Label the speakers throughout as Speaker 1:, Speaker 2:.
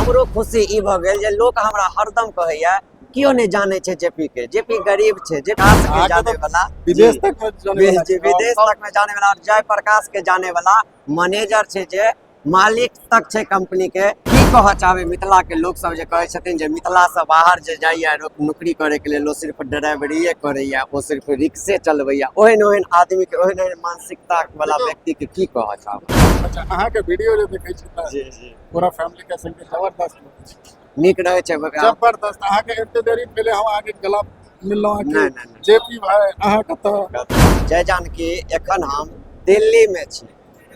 Speaker 1: हमरो खुशी ई भऽ गेल जे लोक हमरा हरदम कहैया, केओ नहि जानै छै जेपी के, जेपी गरीब छै, जे प्रकाश के
Speaker 2: अहाँके
Speaker 1: जाने
Speaker 2: तऽ
Speaker 1: वाला
Speaker 2: विदेश तक मे जाने वाला
Speaker 1: जी
Speaker 2: छै।
Speaker 1: विदेश तक में जाने वाला और जय प्रकाश के जाने वाला मैनेजर छै, जे मालिक तक छै कंपनी के। की कहऽ चाहबै मिथिला के लोक सब जे कहै छथिन जे मिथिला से बाहर जे जाइया नौकरी करे के लेल, ओ सिर्फ ड्राइवरीये करैया, ओ सिर्फ रिक्शे चलबैया, ओहन ओहन आदमी के, ओहन ओहन मानसिकता वाला व्यक्ति के की कहऽ चाहबै?
Speaker 2: अच्छा, अहाँके वीडियो जे देखै छी तऽ
Speaker 1: जी जी
Speaker 2: पूरा फैमिली के संगे जबरदस्त लगै छै।
Speaker 1: नीक रहै छै ओकरा।
Speaker 2: जबरदस्त। अहाँके एते देरी पहिले हम अहाँके गला मिललहुँ
Speaker 1: नहि,
Speaker 2: अहाँके।
Speaker 1: नहि, नहि।
Speaker 2: जेपी भाई, अहाँ कतऽ?
Speaker 1: जय जानकी। एखन हम दिल्ली में छी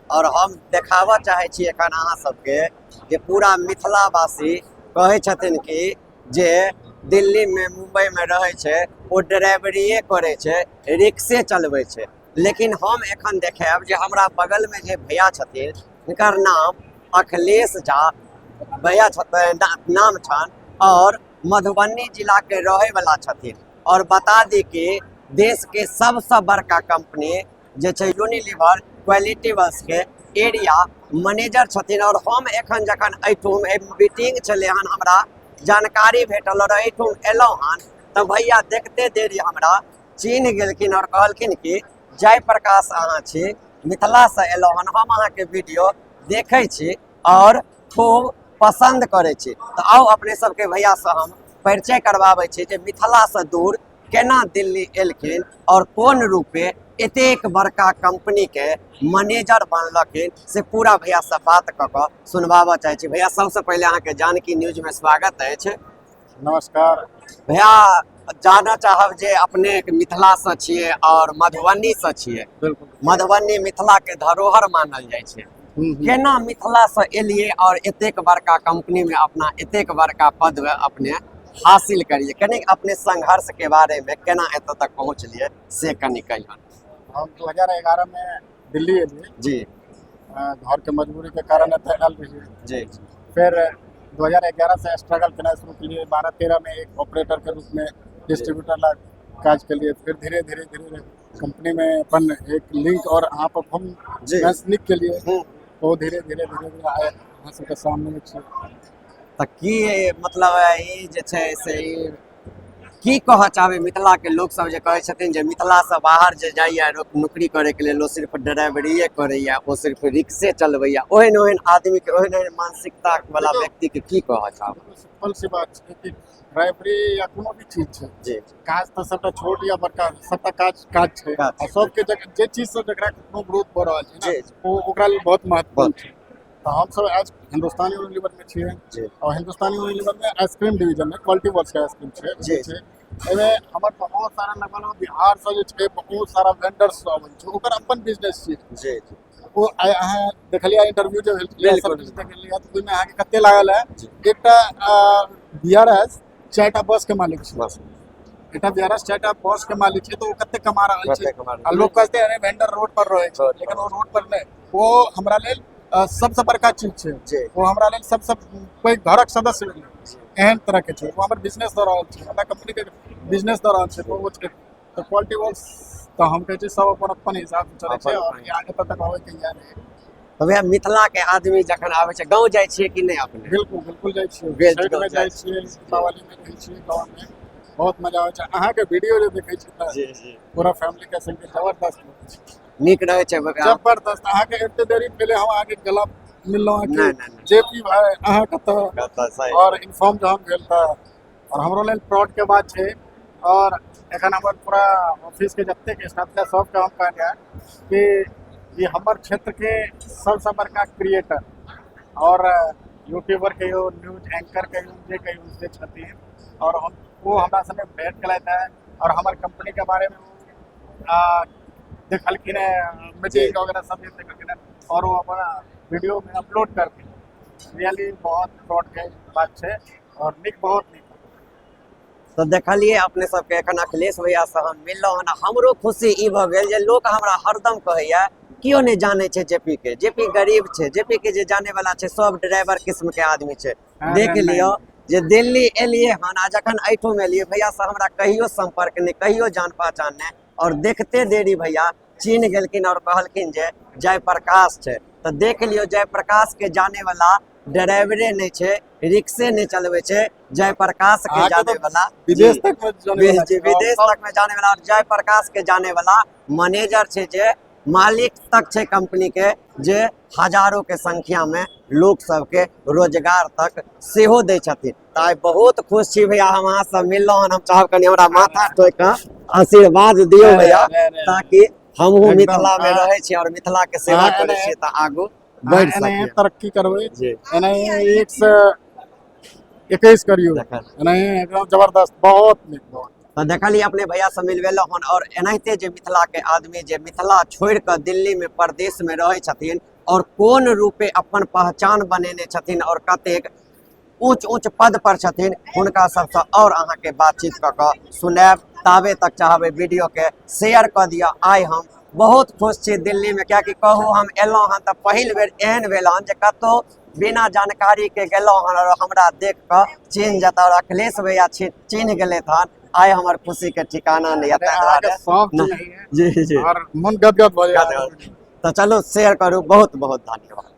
Speaker 1: और हम देखाबऽ चाहै छी एखन अहाँ सबके जे पूरा मिथिलावासी कहै छथिन कि जे दिल्ली में, मुंबई में रहै छै, ओ ड्राइवरीये करै छै, रिक्शे चलबै छै। लेकिन हम एखन देखायब जे हमरा बगल में जे भैया छथिन, हुनकर नाम अखिलेश झा भैया नाम छनि और मधुबनी जिला के रहै वाला छथिन। और बता दी कि देश के सबसँ बड़का कंपनी जे छै यूनिलीवर क्वालिटी वर्क्स के एरिया मैनेजर छथिन। और हम एखन जखन एहिठाम मीटिंग छलै हन, हमरा जानकारी भेटल और एहिठाम एलहुँ हन, तऽ भैया देखते देरी हमरा चिन्ह गेलखिन और कहलखिन कि जय प्रकाश अहाँ छी, मिथिलासँ एलहुँ हन, हम अहाँके वीडियो देखै छी और खूब पसन्द करै छी। तऽ आउ, अपने सबके भैयासँ हम परिचय करबाबै छी जे मिथिलासँ दूर केना दिल्ली एलखिन और कोन रूपे एतेक बड़का कंपनी के मैनेजर बनलखिन, से पूरा भैया से बात कऽ कऽ सुनबाबऽ चाहै छी। भैया, सबसँ पहिले अहाँके जानकी न्यूज में स्वागत अछि।
Speaker 2: नमस्कार।
Speaker 1: भैया, जानऽ चाहब जे अपने मिथिलासँ छियै और मधुबनीसँ छियै।
Speaker 2: बिल्कुल।
Speaker 1: मधुबनी मिथिला के धरोहर मानल जाइ छै। केना मिथिलासँ एलियै और एतेक बड़का कंपनी में अपना एतेक बड़का पद अपने हासिल करिए? कनि अपने संघर्ष के बारे में, केना एतऽ तक पहुँचलियै, से कनि कहियौ।
Speaker 2: हम 2011 में दिल्ली एलियै। घर के मजबूरी के कारण एतऽ आयल रहियै। फेर 2011 से स्ट्रगल केनाइ शुरू केलियै। 12-13 में एक ऑपरेटर के रूप में डिस्ट्रीब्यूटर ला काज केलियै। फिर धीरे धीरे धीरे धीरे कंपनी में अपन एक लिंक और अहाँ पर हम नीक केलियै। तो धीरे धीरे धीरे धीरे आइ अहाँ सबके सामने में छी।
Speaker 1: तऽ की मतलब ई जे छै से ई की कहऽ चाहबै मिथिला के लोक सब जे कहै छथिन जे मिथिलासँ बाहर जे जाइया नौकरी करे के लेल, ओ सिर्फ ड्राइवरीये करैया, ओ सिर्फ रिक्शे चलबैया, ओहन ओहन आदमी के, ओहन ओहन मानसिकता वाला व्यक्ति के की कहऽ चाहबै?
Speaker 2: सिंपल सी बात छै कि ड्राइवरी या कोनो भी चीज छै, काज तऽ सबटा छोट या बड़का, सबटा काज काज छै।
Speaker 1: काज
Speaker 2: आ सबके जे चीज से जकरा कखनो ग्रोथ भऽ रहल छै ने, ओ ओकरा लेल बहुत महत्वपूर्ण छै। तऽ हमसब आज हिंदुस्तान यूनिलीवर में छियै और हिंदुस्तान यूनिलीवर में आइसक्रीम डिवीजन में क्वालिटी वर्क्स के आइसक्रीम छै। छै। एहिमे हमर बहुत सारा, लगभग बिहार से जे छै बहुत सारा वेंडर्स सब अबै छै, ओकर अपन बिजनेस छै। ओ आइ अहाँ देखलियै इंटरव्यू जे भेल छलै, सब किछु देखलियै, तऽ ओहिमे अहाँके कते लागल है। एकटा बीआरएस चारिटा बस के मालिक छै।
Speaker 1: बस।
Speaker 2: एकटा बीआरएस चारिटा बस के मालिक छै, तऽ ओ कते कमा रहल छै?
Speaker 1: कते कमा
Speaker 2: आ लोग कहते अरे वेंडर रोड पर रहै छै।
Speaker 1: रोड पर।
Speaker 2: लेकिन ओ रोड पर नहि, ओ हमरा लेल सबसँ बड़का चीज छै। ओ हमरा लेल सबसँ पैघ घरक सदस्य भेलै, एहन तरह के छै। ओ हमर बिजनेस दऽ रहल छै, हमरा कंपनी के बिजनेस दऽ रहल छै। तऽ ओ छै तऽ क्वालिटी वर्क्स। तऽ हम कहै छी सब अपन अपन हिसाब से चलै छै
Speaker 1: अपन
Speaker 2: और
Speaker 1: अपन।
Speaker 2: यहाँ एतऽ तक आबै के इएह रहै।
Speaker 1: तऽ भैया, मिथिला के आदमी जखन आबै छै, गाँव जाइ छियै कि नहि अपने?
Speaker 2: बिल्कुल बिल्कुल, जाइ छियै। छठि
Speaker 1: गाँव
Speaker 2: मे
Speaker 1: जाइ
Speaker 2: जाइ छियै, दीपावली मे रहै छियै गाँव मे, बहुत मजा आबै छै। अहाँके वीडियो जे देखै छी तऽ
Speaker 1: जी जी
Speaker 2: पूरा फैमिली के संगे जबरदस्त लगै छै।
Speaker 1: नीक रहै छै ओकरा।
Speaker 2: जबरदस्त। अहाँके एते देरी पहिले हम अहाँके गला मिललहुँ
Speaker 1: नहि,
Speaker 2: अहाँके।
Speaker 1: नहि, नहि।
Speaker 2: जेपी भाई, अहाँ कतऽ?
Speaker 1: कतऽ, सही।
Speaker 2: और इन्फॉर्म जहन भेल तऽ और हमरो लेल प्राउड के बात छै। और एखन हमर पूरा ऑफिस के जतेक स्टाफ छै, सबके हम कहलियै कि ई हमर क्षेत्र के सबसँ बड़का क्रिएटर और यूट्यूबर कहियो, न्यूज एंकर कहियो, जे कहियो से छथिन और हम ओ हमरा संगे भेंट केलथि है और हमर कंपनी के बारे में देखलखिन है, मीटिंग वगैरह सब भी देखलखिन है और वो अपना वीडियो में अपलोड करथिन। रियली बहुत प्राउड के बात छै और नीक, बहुत नीक।
Speaker 1: तऽ देखलियै अपने सबके, एखन अखिलेश भैया से हम मिललहुँ हन। हमरो खुशी ई भऽ गेल जे लोक हमरा हरदम कहैया, केओ नहि जानै छै जेपी के, जेपी गरीब छै, जेपी के जे जाने वाला छै सब ड्राइवर किस्म के आदमी छै। देख
Speaker 2: नहि,
Speaker 1: लियौ
Speaker 2: नहि।
Speaker 1: जे दिल्ली एलियै हन आ जखन एहिठाम एलियै, भैया से हमरा कहियो संपर्क नहि, कहियो जान पहचान नहि, और देखते देरी भैया चिन्ह गेलखिन और कहलखिन जे जयप्रकाश छै। तऽ देख लियौ, जयप्रकाश के जाने वाला ड्राइवरे नहि छै, रिक्शे नहि चलबै छै, जयप्रकाश के
Speaker 2: अहाँके
Speaker 1: जाने
Speaker 2: तऽ
Speaker 1: वाला
Speaker 2: विदेश
Speaker 1: जी।
Speaker 2: तक मे जाने वाला
Speaker 1: जी,
Speaker 2: छै।
Speaker 1: विदेश
Speaker 2: और
Speaker 1: तक में जाने वाला और जयप्रकाश के जाने वाला मैनेजर छै, जे मालिक तक छै कंपनी के, जे हजारों के संख्या में लोक सबके रोजगार तक सेहो दै छथिन। तऽ आइ बहुत खुश छी भैया, हम अहाँ से मिललहुँ हन। हम चाहब कनि हमरा माथा ठोकि कऽ आशीर्वाद दियौ
Speaker 2: अरे,
Speaker 1: भैया,
Speaker 2: अरे, अरे।
Speaker 1: ताकि हमहूँ
Speaker 2: एकदम,
Speaker 1: मिथिला में
Speaker 2: अहाँ-
Speaker 1: रहै छी और मिथिला के सेवा
Speaker 2: अहाँ
Speaker 1: करै
Speaker 2: एनाहे-
Speaker 1: छी तऽ आगू बढ़ि
Speaker 2: अहाँ एनाहे
Speaker 1: सकिए।
Speaker 2: तरक्की करबै,
Speaker 1: जी।
Speaker 2: एनाहे 1 से 21 करियौ,
Speaker 1: देखल।
Speaker 2: एनाहे एकदम जबरदस्त, बहुत नीक, बहुत।
Speaker 1: तऽ देखलियै अपने भैया से मिलबेलहुँ हन और एनाहिते जे मिथिला के आदमी जे मिथिला छोड़ि कऽ दिल्ली में परदेश में रहै छथिन और कोन रूपे अपन पहचान बनेने छथिन और कतेक ऊँच ऊँच पद पर छथिन, हुनका सबसँ और अहाँके बातचीत कऽ कऽ सुनायब। ताबे तक चाहबै वीडियो के शेयर कऽ दिअ। आइ हम बहुत खुश छी दिल्ली में, कियाकि कहू हम एलहुँ हन तऽ पहिल बेर एहन भेल हन जे कतहु बिना जानकारी के गेलहुँ हन और हमरा देख कऽ चिन्ह जेता और अखिलेश भैया चिन्ह गेलथि हन। आइ हमर खुशी के ठिकाना नहि यऽ, ताहि
Speaker 2: अहाँके
Speaker 1: दुआरे
Speaker 2: सब
Speaker 1: ना।
Speaker 2: चिन्हैये
Speaker 1: जी जी
Speaker 2: और मन गदगद भऽ जाय।
Speaker 1: तऽ चलू, शेयर करू। बहुत बहुत धन्यवाद।